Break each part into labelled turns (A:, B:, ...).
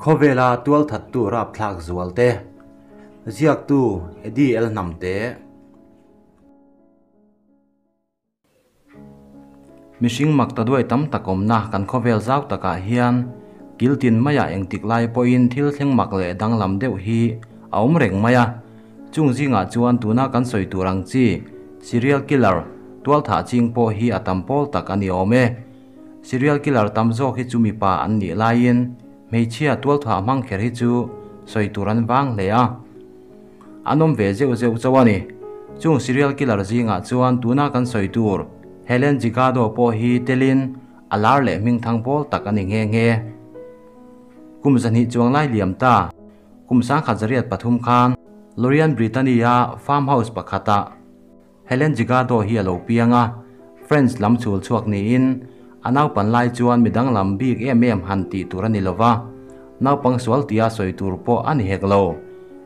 A: Khawvela tualthattu rapthlak zualte ziaktu Eddie L Hnamte. Mihring mak ta duai tam tak awmna kan khawvel zau takah hian kil tin maiah engtik lai pawhin thil thleng mak leh danglam deuh hi a awm reng mai a. Chung zingah chuan tuna kan sawi tur ang chi serial killer tualthah ching pawh hi a tam pawl tak a ni awm e. Serial killer tam zawk hi chu mipa an nih laiin hmeichhia tualthah hmang kher hi chu sawi tur an vang hle a. An awm ve zeuh zeuh chauh a ni. Chung serial killer zingah chuan tuna kan sawi tur Helen Jigado pawh hi telin a lar leh hmingthang pawl tak a ni nghe nghe. Kum 200 chuang lai liam ta kum 1903 khan Lorient Britannia farmhouse pakhata Helen Jigado hi a lo piang a, French lam chhul chhuak niin a naupan lai chuan midang lam bik em em han tih tur a ni lova, naupang sual tia sawi tur pawh a ni hek lo.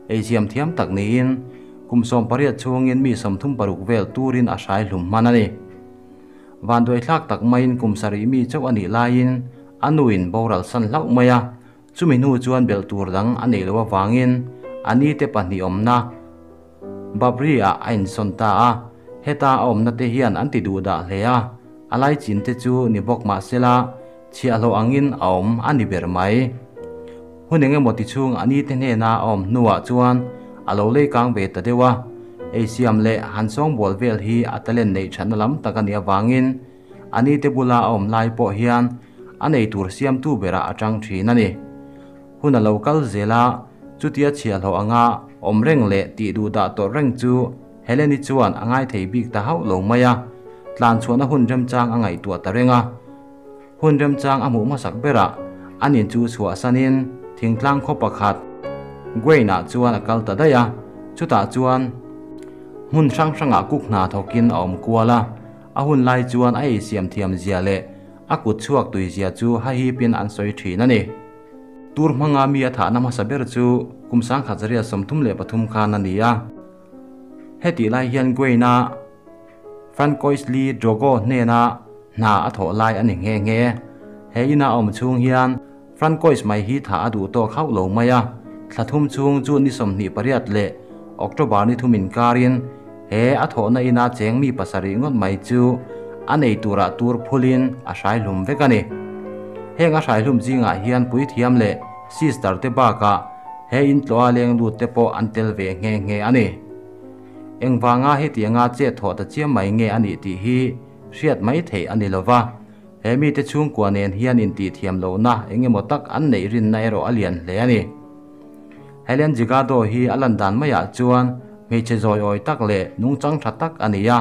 A: Ei siam thiam tak niin kum 18 chhungin mi 36 vel turin a hrai hlum hman a ni. Van duai thlak tak maiin kum 7 mi chauh a nih laiin a nuin boral san hlauh mai a, chumi hnu chuan bel tur dang a nei lo awangin ani te pahnih awmna Babri a a insawn ta a, heta a awmna te hian an ti duh dah hle a, a lai chin te chu ni bawk mahsela chhiahhlawh angin a awm a ni ber mai. Hun engemaw ti chhung ani te hnena a awm hnuah chuan a lo lei kang ve ta deuh a, ei siam leh han sawngbawl vel hi a talent neih thatna lam tak a nih awangin ani te bula a awm lai pawh hian a nei tur siamtu berah a tang thin a ni. Hun a lo kal zela chutia chhiahhlawh anga awm reng leh tih duh dah tawrh reng chu Heleni chuan a ngai thei bik ta hauh lo mai a, tlan chhuahna hun remchang a ngaihtuah ta reng a. Hun remchang a hmuh hmasak berah anin chu chhuah sanin thingtlang khaw pakhat Gwain-ah chuan a kal ta daih a, chutah chuan hmun hrang hrangah kuk hna thawkin a awm kual a, a hun lai chuan a ei siam thiam zia leh a kut chhuak tui zia chu hahipin an sawi thin a ni. Tur hmanga mi a thahna hmasa ber chu kum 1933 khan a ni a. Heti lai hian Gwain-a Francois Lee Drogo hnena hna a thawh lai a ni nghe nghe. He ina a awm chhung hian Francois mai hi tha a duh tawk hauh lo mai a, thla thum chhung chu ni 28 leh October ni thumin karin he a thawhna ina cheng mi 7 ngawt mai chu a nei turah tur phulin a hrai hlum vek a ni. Heng a hrai hlum zingah hian pui thiam leh sister te bakah he in tloa leng lut te pawh an tel ve nghe nghe a ni. Engwanga hi tianga che thaw ta chiam mai nge ani tih hi hriat mai thei ani lova, he mi te chhungkua nen hian in tih thiam lo na engemaw tak an nei rin na erawh a lian hle a ni. Helen Jigado hi a lan dan maiah chuan hmeichhe zawi awi tak leh nungchang tha tak a ni a,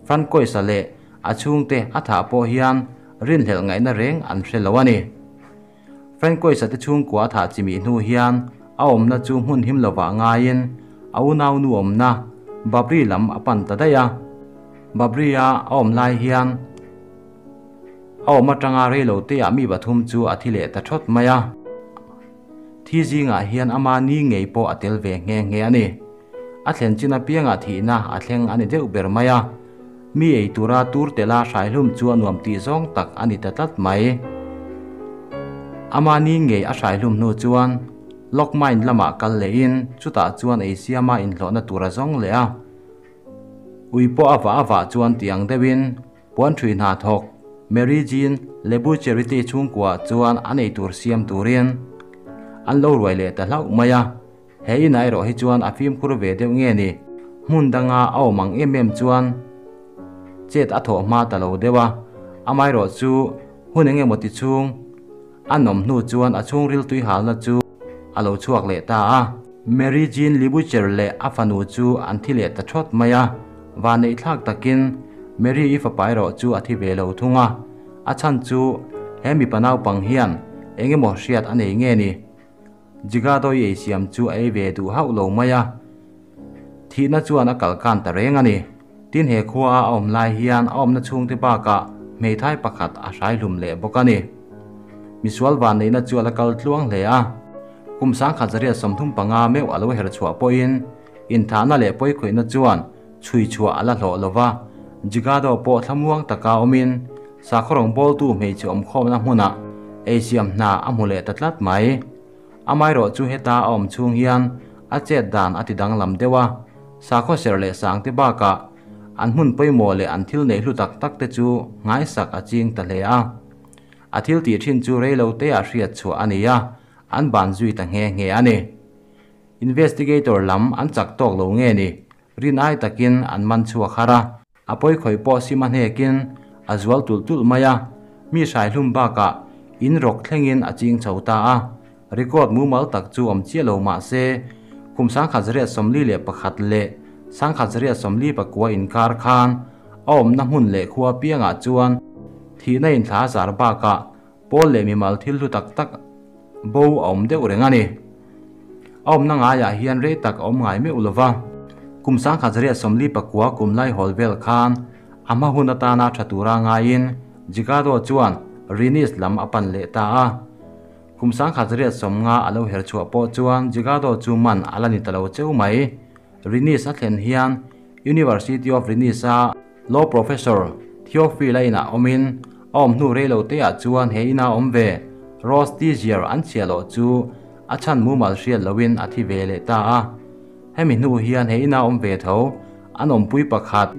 A: Francois-a leh a chhungte a thah pawh hian rin hlelh ngaihna reng an hre lo a ni. Francois-a te chhungkua a thah chimi hnu hian a awmna chu hmun him lova ngaiin a unau nu awmna Babri lam a pan ta daih a. Babri a a awm lai hian a awm atanga reilo te ah mi pathum chu a thi leh ta thawt mai a. Thi zingah hian ama ni ngei pawh a tel ve nghe nghe a ni. A thlen chin apiangah thihna a thleng a ni deuh ber mai a. Mi ei tura tur tela hrai hlum chu a nuam tih zawng tak a ni ta tlat mai. Ama ni ngei a hrai hlum hnu chuan Lockmine lamah kal lehin chutah chuan ei siama inhlawhna tura zawng leh a. Ui pawh awa awa chuan tiang deuhin puan thui hna thawk Mary Jean Lebu Charity chhungkua chuan a nei tur siam turin an lo ruai leh ta hlauh mai a. He ina erawh hi chuan a fimkhur ve deuh nge ni, hmun danga a awm ang em em chuan chet a thawh hma ta lo deuh a, amaherawh chu hun engemaw ti chhung a nawm hnu chuan a chhungril tui halna chu a lo chhuak leh ta a. Mary Jean Libucher leh a fanu chu an thi leh ta thawt mai a, van neih thlak takin Mary i fapa erawh chu a thi ve lo thung a, a chhan chu he mipa naupang hian engemaw hriat a nei nge ni. Jigado i ei siam chu a ei ve duh hauh lo mai a, thihna chuan a kalkan ta reng a ni. Tin he khua a awm lai hian a awmna chhungte bakah hmeithai pakhat a hrai hlum leh bawk a ni. Misual van neihna chu a la kal tluang hle a, kum 1935 meuh a lo her chhuah pawhin inthahna leh pawikhawihna chuan chhui chhuah a la hlawh lova, Jigado pawh thlamuang taka awmin sakhaw rawng bawltu hmeichhe awm khawmna hmunah ei siam hna a hmu leh ta tlat mai. Amaherawhchu heta a awm chhung hian a chet dan a ti danglam deuh a, sakhaw serh leh sangte bakah an hmun pawimawh leh an thil neih hlu tak tak te chu nghaisak a ching ta hle a. A thil tih thin chu rei lo te ah hriat chhuah a ni a, an ban zui ta nghe nghe a ni. Investigator lam an chak tawk lo nge ni, rin ai takin an man chhuak har a. A pawi khawih pawh sim a hnekin a zual tulh tulh mai a, mi hraihlum bakah in rawk thlengin a ching chho ta a. Record mumal tak chu awm chiah lo mah se, kum 1941 leh 1944 inkar khan a awmna hmun leh khua piangah chuan thihna inthla a zar bakah pawl leh mimal thil hlu tak tak bo a awm deuh reng a ni. A awmna ngaiah hian rei tak a awm ngai meuh lo va. Kum 1949 kum lai hawl vel khan a hma hun atana tha tura ngaiin Jigado chuan Rinis lam a pan leh ta a. Kum 1950 a lo her chhuah pawh chuan Jigado chu man a la ni ta lo cheu mai. Rinis a thlen hian University of Rinis-a Law Professor Theophil a inah awmin a awm hnu rei lo teah chuan he ina awm ve Rose Tizier an chhiah loh chu a chhan mumal hriat loin a thi ve leh ta a. Hemi hnu hian he ina awm ve tho an awmpui pakhat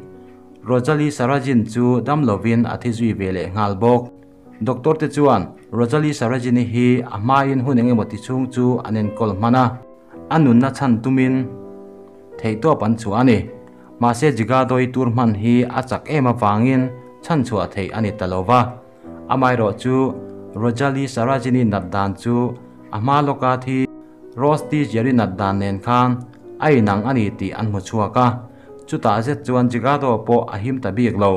A: Rosalie Sarrazin chu dam lovin a thi zui ve leh nghal bawk. Doctor te chuan Rosalie Sarrazin-i hi a hmain hun eng emaw ti chhung chu an enkawl hman a, a nunna chhan tumin theihtawp an chhuah a ni. Mahse Jigadoi tur hman hi a chak em avangin chhan chhuah theih a ni ta lo va. Amaherawh chu Rosalie Sarrazin-i nat dan chu a hma lawka thi Rose Tizier-i nat dan nen khan a inang a ni tih an hmu chhuak a, chutah zet chuan Jigado pawh a him ta bik lo.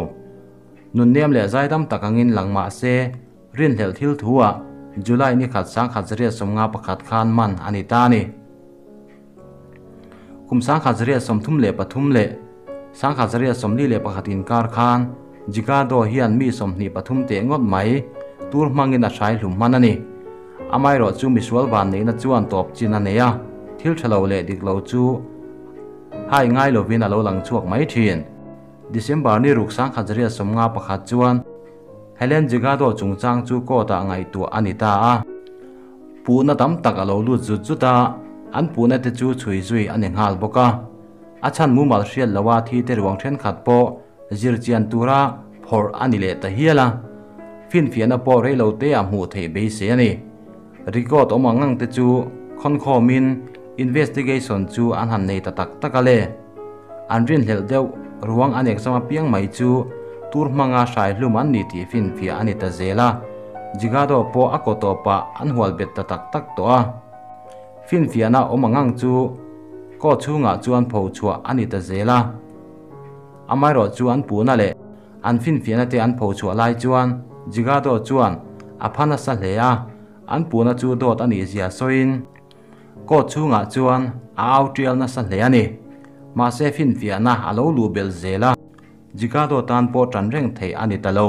A: Nunnem leh zaidam tak angin lang mah se, rinhlelh thil thu-ah July ni khat 1951 khan man a ni ta a ni. Kum 1933 leh 1941 inkar khan Jigado hian mi 23 teh ngawt mai tur hmangin a hrai hlum hman a ni. Amaherawh chu misual van neihna chuan tawp chin a nei a, thil tha lo leh dik lo chu hai ngai lovin a lo lang chhuak mai thin. December ni ruk 1951 chuan Helen Jigado chungchang chu court-ah ngaihtuah a ni ta a. Puhna tam tak a lo lut zut zut a, an puhna te chu chhui zui a ni nghal bawk a. A chhan mumal hriat loha thi te ruang thenkhat pawh zirchian tura phawrh a ni leh ta hial a. Finfiahna pawh rei lo te ah hmuh theih beisei a ni. Record awm ang ang te chu khawnkhawmin investigation chu an han nei ta tak tak a le. An rinhlelh deuh ruang an exam apiang mai chu tur hmanga hrai hlum an ni tih finfiah a ni ta zel a. Jigado pawh a kaw tawpah an hual bet ta tak tak tawh a. Finfiahna awm ang ang chu kaw chhungah chuan pho chhuah a ni ta zel a. Amaherawh chu an puhna leh an finfiahna te an pho chhuah lai chuan Jigado chuan a pha nasa hle a, an puhna chu dawt a nih zia sawiin court chhungah chuan a au tial nasa hle a ni. Mahse finfiahna a lo luh belh zel a, Jigado tan pawh tan reng theih a ni ta lo.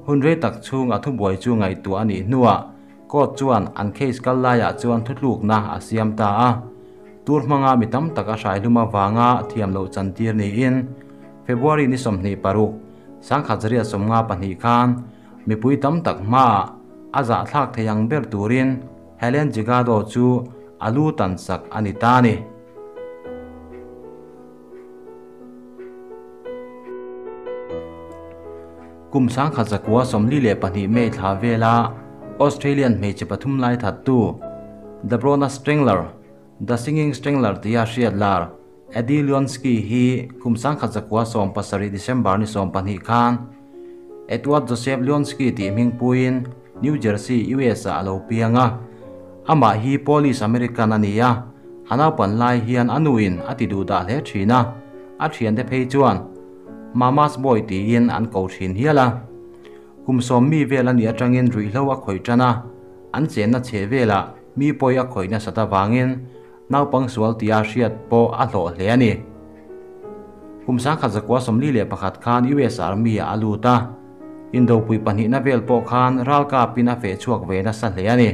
A: Hun rei tak chhung a thubuai chu ngaihtuah a nih hnuah court chuan an case kal laiah chuan thutlukna a siam ta a. Tur hmanga mi tam tak a hraihlum avanga thiam loh chantir niin February ni 26, 1952 khan mipui tam tak hmaah a zahthlak thei ang ber turin Helen Jigado chu a lu tan sak a ni ta a ni. Kum 1942 May thla vela Australian hmeichhe pathum lai thattu The Brona Strangler, The Singing Strangler tia hriat lar Eddie Leonski hi kum 1917 December ni 12 khan Edward Joseph Leonski tih hming puiin New Jersey, US ah a lo piang a. Amah hi Polish American a ni a, a naupan lai hian a nuin a ti duh dah hle thin a, a thiante phei chuan Mama's Boy tiin an ko thin hial a. Kum sawm mi vel a nih atangin ruihhlo a khawih tan a, an chenna chheh velah mi pawi a khawih nasat avangin naupang sual tia hriat pawh a hlawh hle a ni. Kum 1941 khan US Army ah a lut a, indopui pahnihna vel pawh khan ralkapin a feh chhuak ve nasa hle a ni.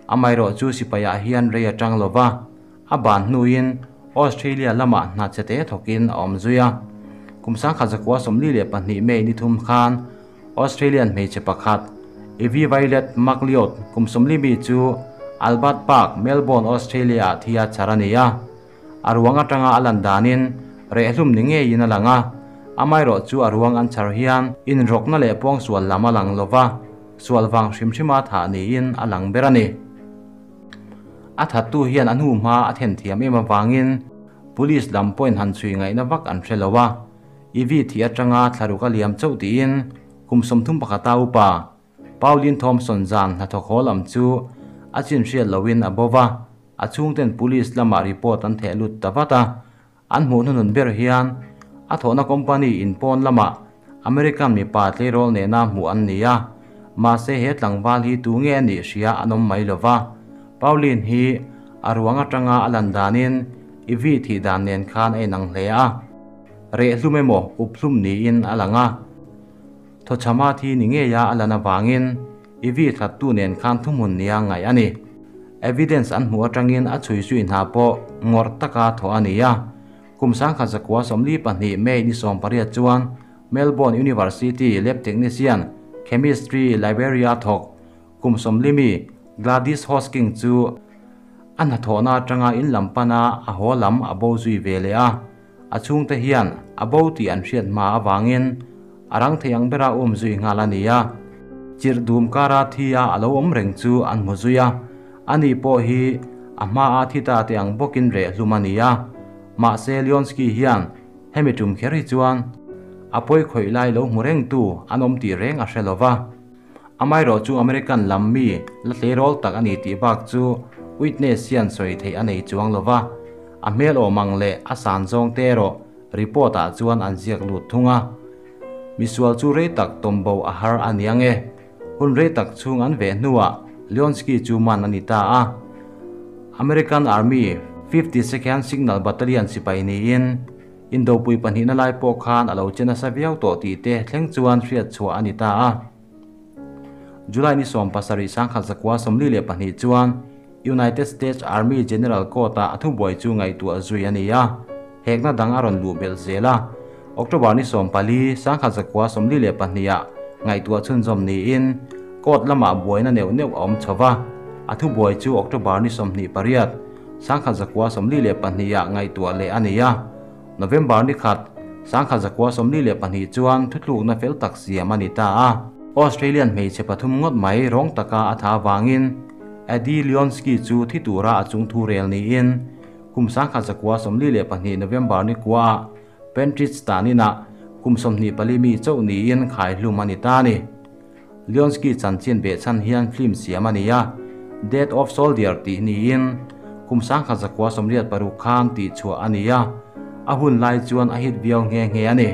A: Amaherawh chu sipaiah hian rei a tang lo va, a ban hnuin Australia lamah hna che te thawkin a awm zui a. Kum 1942 May ni thum khan Australian hmeichhe pakhat Evie Violet McLeod kum 40 mi chu Albert Park, Melbourne, Australia-ah thi a chhar a ni a. A ruang atanga a lan danin rehhlum ni ngeiin a lang a, amaherawh chu a ruang an chhar hian inrawkna leh pawngsual lam a lang lova, sual vang hrim hrima thah niin a lang ber a ni. A thattu hian a hnuhma a then thiam em avangin Police lam pawhin han chhui ngaihna vak an hre lo a, Ivy thih atanga thlaruk a liam chauh tiin kum 31 upa Pauline Thompson zan hnathawk haw lam chu a chin hriat loin a bo va, a chhungten Police lamah report an theh lut ta vat a, an hmuh hnunun ber hian a thawhna company in pawn lamah American mipa tleirawl nena hmuh an ni a, mahse he tlangval hi tu nge a nih hria an awm mai lova, Pauline hi a ruang atanga a lan danin Ivy thih dan nen khan a inang hle a, rehhlum emaw uphlum niin a lang a. Thawchhama thi ni ngeia a lan avangin Ivy thlattu nen khan thuhmun nia ngaih a ni. Evidence an hmuh atangin a chhui zui hna pawh ngawrh taka thawh a ni a. Kum 1942 May ni 18 chuan Melbourne University lab technician, chemistry library-a thawk kum 40 mi Gladys Hosking chu a hnathawhna atanga in lam pana a haw lam a bo zui ve leh a. A chhungte hian a bo tih an hriat hma avangin a rang thei ang bera um zui nghal a ni a. Chirh dum kara thi a a lo awm reng chu an hmu zui a. Ani pawh hi a hmaa thi ta te ang bawkin reh hlum a ni a. Mahse Leonski hian hemi tum kher hi chuan a pawi khawih lai lo hmu rengtu an awm tih reng a hre lo va. Amaherawh chu American lam mi la tleirawl tak a ni tih bak chu witness hian sawi theih a nei chuang lo va. A hmel awm ang leh a san zawng te erawh report ah chuan an ziak lut thung a. Misual chu rei tak tawmbo a har a niang e. Hun rei tak chhung an veh hnuah Leonski chu man a ni ta a. American Army 52nd Signal Battalion sipai niin Indopui pahnihna lai pawh khan a lo che nasa viau tawh tih te thleng chuan hriat chhuah a ni ta a. July ni 17 1942 chuan United States Army General Court-ah a thubuai chu ngaihtuah zui a ni a, hekna dang a rawn luh belh zel a. October ni 14 1942-ah ngaihtuah chhunzawm niin court lamah buaina neuh neuh a awm chho va, a thubuai chu October ni 28 1942-ah ngaihtuah leh a ni a. November ni khat 1942 chuan thutlukna fel tak siam a ni ta a. Australian hmeichhe pathum ngawt mai rawng taka a tha avangin Eddie Leonski chu thi tura a chung thu rel niin kum 1942 November ni kuaah Pentridge taninah kum 24 mi chauh niin khaihlum a ni ta a ni. Leonski chanchin behchhan hian film siam a ni a, Death of Soldier tih niin kum 1986 khan tihchhuah a ni a, a hun lai chuan a hit viau nghe nghe a ni.